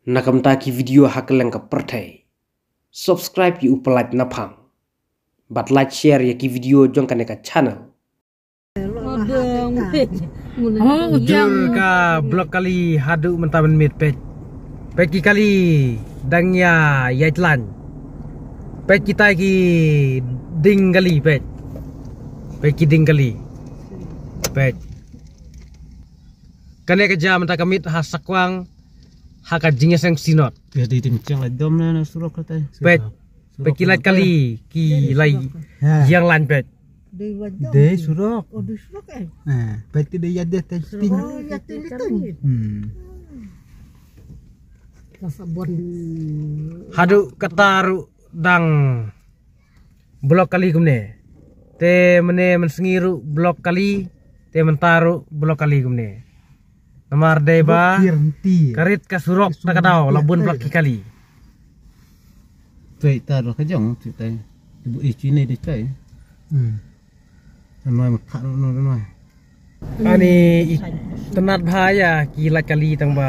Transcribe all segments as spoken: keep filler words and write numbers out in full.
Na ka bynta ki video ha kylleng ka pyrthei, subscribe ïa u Pyllait Naphang bad like share ïa ki video jong kane ka channel. Jur ka block kali haduh mynta mynmiet, peit. Peit ki kali dang ïa ïaid lain. Peit kita ki dieng kali, peit. Peit ki dieng kali. Peit. Kane ka jia mynta ka miet ha Sakwang, ha ka jingïaseng Synod. Peit. Peit ki lait kali, ki lait ïeng lain, peit. Dei surok. Peit ki dei ïa dei teng. Haduh kata ruh dang block kali kumne. Te mynne mynsngi ruh block kali, te mynta ruh block kali kumne. Namar dei ba ka rit ka surok ta ka daw la bun block ki kali. Tei ta ro ka jong tei. Bu i chine de tei. Hmm. Anoi ma kha no no. Ani i tnat bha ïa ki lait kali tang ba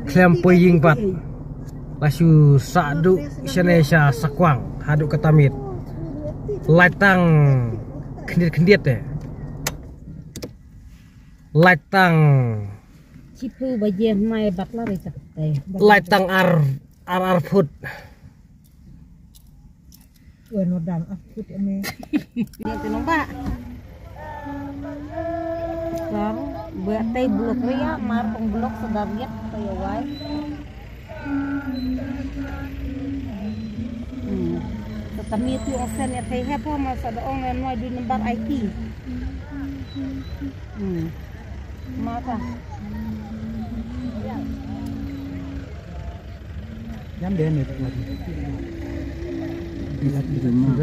khlem poi ïing pat. La shu sah duh shane sha Sakwang haduh kata miet. Lait tang khyndiat khyndiat te. Lait tang. Chipu ba je mai bat la re tak te. Lait tang ar ar ar phut. Wen no dang ah kut ane. Ni tu nombak. Kar buat tei blok ria mar peng blok sedar yet tei wai. Hmm. Tetapi tu osen ya tei hepa masa da ong ren wai di nombar I T. Hmm. Mata. Yan de ne tak lagi. Bilat di rumah.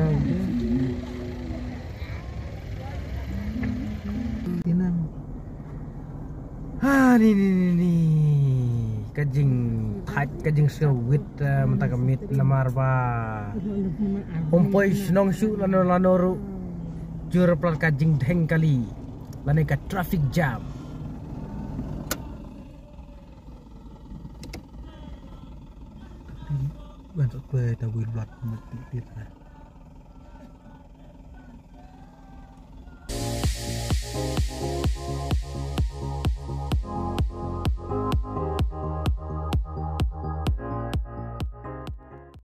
Tinang. Ha ni ni ni ni. Ka jingthait ka jingsngewrit mynta ka miet namar ba um poi shnong shuh lano lano ruh. Jur plat ka jingdheng kali lane ka traffic jam. Ban sok pe ta wil blat mut tit.